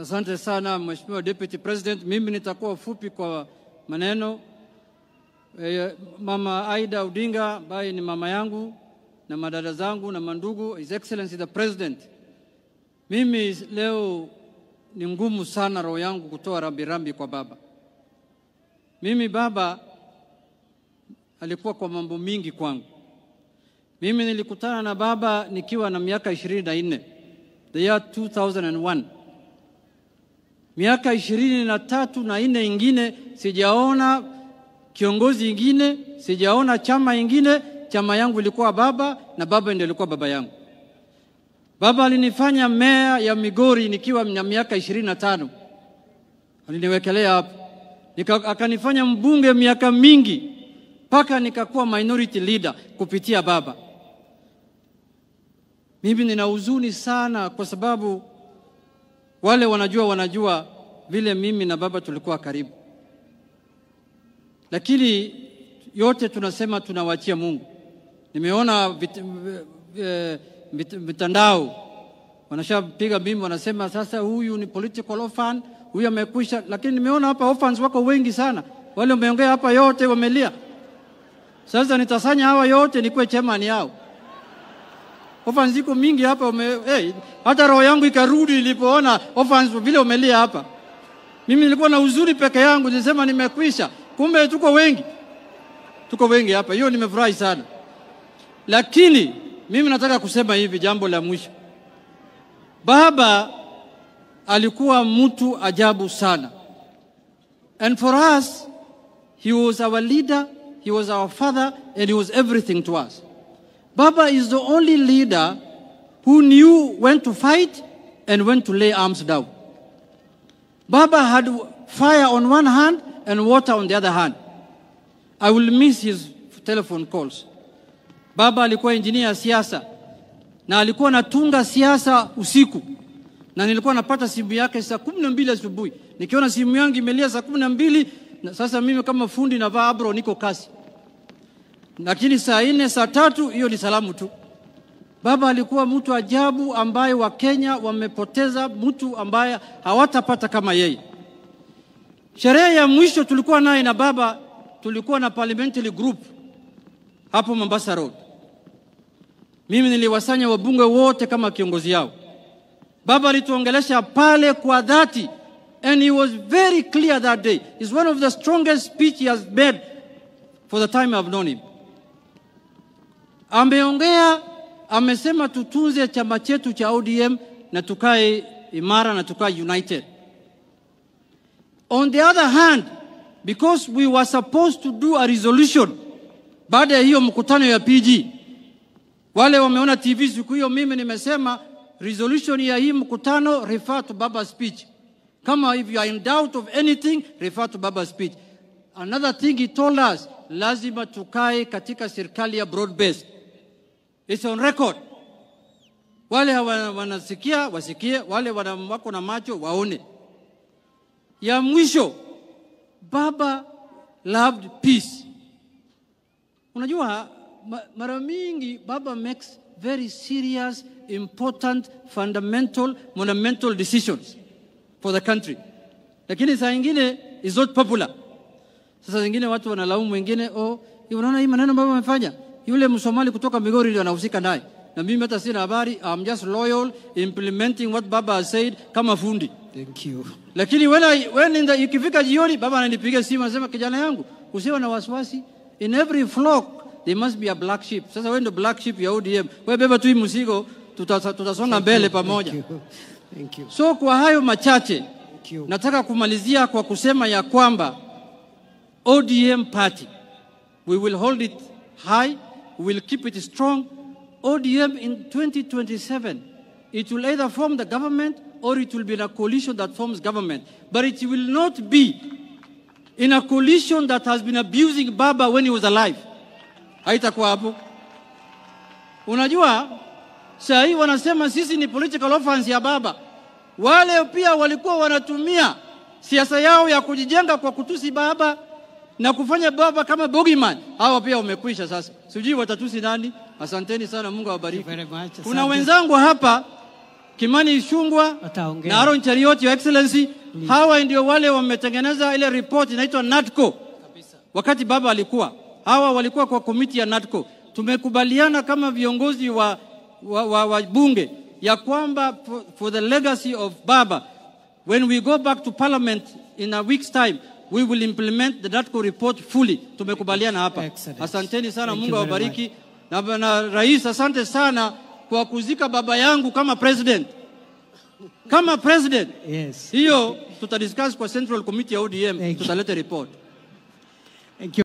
Asante sana, Mheshimiwa Deputy President. Mimi nitakuwa fupi kwa maneno. Mama Aida Odinga ambaye ni mama yangu na madada zangu na mandugu, His Excellency the President. Mimi leo ni ngumu sana roho yangu kutoa rambirambi kwa baba. Mimi baba alikuwa kwa mambo mingi kwangu. Mimi nilikutana na baba nikiwa na miaka 24, the year 2001. Miaka 23 na 4 ingine sijaona kiongozi ingine, sijaona chama ingine. Chama yangu ilikuwa baba na baba ndiye alikuwa baba yangu. Baba alinifanya meya ya Migori nikiwa na miaka 25. Aliniwekelea hapo. Akanifanya mbunge miaka mingi mpaka nikakuwa minority leader kupitia baba. Mimi nina huzuni sana kwa sababu wale wanajua vile mimi na baba tulikuwa karibu. Lakini yote tunasema tunawachia Mungu. Nimeona mitandao wanashapiga mimi, wanasema sasa huyu ni political orphan, huyu amekwisha. Lakini nimeona hapa orphans wako wengi sana. Wale wameongea hapa yote wamelia. Sasa nitasanya hawa yote nikuwe chairman yao. Orphans ziko mingi hapa hata roho yangu ikarudi nilipoona orphans vile wamelia hapa. Mimi nilikuwa na huzuni peke yangu, nilisema nimekwisha. Kumbe tuko wengi. Tuko wengi hapa. Hiyo nimefurahi sana. Lakini mimi nataka kusema hivi jambo la mwisho. Baba alikuwa mtu ajabu sana. And for us, he was our leader, he was our father, and he was everything to us. Baba is the only leader who knew when to fight and when to lay arms down. Baba had fire on one hand and water on the other hand. I will miss his telephone calls. Baba alikuwa engineer siasa na alikuwa anatunga siasa usiku. Na nilikuwa napata simu yake saa 12 asubuhi. Nikiona simu yangu imelia saa 12, na sasa mimi kama fundi navaa abro niko kasi. Lakini saa 4, saa 3 hiyo ni salamu tu. Baba alikuwa mtu ajabu ambaye wa Kenya wamepoteza mtu ambaye hawatapata kama yeye. Sherehe ya mwisho tulikuwa naye na baba, tulikuwa na parliamentary group hapo Mombasa Road. Mimi niliwasanya wabunge wote kama kiongozi yao. Baba alituongelesha pale kwa dhati, and he was very clear that day. It's one of the strongest speech he has made for the time I've known him. Ameongea, amesema tutunze chama chetu cha ODM na tukae imara na tukae united. On the other hand, because we were supposed to do a resolution baada ya hiyo mkutano ya PG, wale wameona TV siku hiyo, mimi nimesema resolution ya hii mkutano refer to Baba's speech. Kama if you are in doubt of anything, refer to Baba's speech. Another thing he told us, lazima tukae katika serikali ya broad based. It's on record. Wale wanasikia wasikie, wale wako na macho waone. Ya mwisho, Baba loved peace. Unajua, mara mingi Baba makes very serious, important, fundamental, monumental decisions for the country. Lakini saa nyingine is not popular. Sasa zingine watu wanalaumu wengine, oh, unaona hii maneno baba amefanya? Yule Msomali kutoka Migori ndio anahusika naye. Na mimi hata sina habari, I'm just loyal implementing what Baba has said kama fundi. Thank you. Lakini when in the ikifika jioni baba ananipigia simu anasema, kijana yangu, usiwe na wasiwasi. In every flock there must be a black sheep. Sasa wewe ndio black sheep ya ODM. Wewe beba tu hii mzigo, tutasonga mbele pamoja. Thank you. Thank you. So kwa hayo machache, Thank you. nataka kumalizia kwa kusema ya kwamba ODM party, we will hold it high, we will keep it strong. ODM in 2027, it will either form the government or it will be in a coalition that forms government. But it will not be in a coalition that has been abusing Baba when he was alive. Haitakuwa hapo. Unajua, saa hii wanasema sisi ni political orphans ya Baba. Wale pia walikuwa wanatumia siasa yao ya kujijenga kwa kutusi Baba na kufanya Baba kama bogeyman. Hawa pia wamekwisha sasa. Sijui watatusi nani. Asanteni sana, Mungu awabariki. Thank you very much. Kuna Asante. wenzangu hapa Kimani Ichung'wah Ataongea. Na Aaron Cheruiyot, Your Excellency, hawa ndio wale wametengeneza ile report inaitwa NADCO. Wakati baba alikuwa, hawa walikuwa kwa komiti ya NADCO. Tumekubaliana kama viongozi wa bunge ya kwamba for the legacy of Baba, when we go back to parliament in a week's time, we will implement the NADCO report fully. Tumekubaliana hapa. Excellent. Asanteni sana, Thank Mungu you very awabariki. Na rais, asante sana kwa kuzika baba yangu kama president. Kama president. Yes. Hiyo tutadiscuss kwa Central Committee ya ODM, Thank you. tutaleta report. Thank you.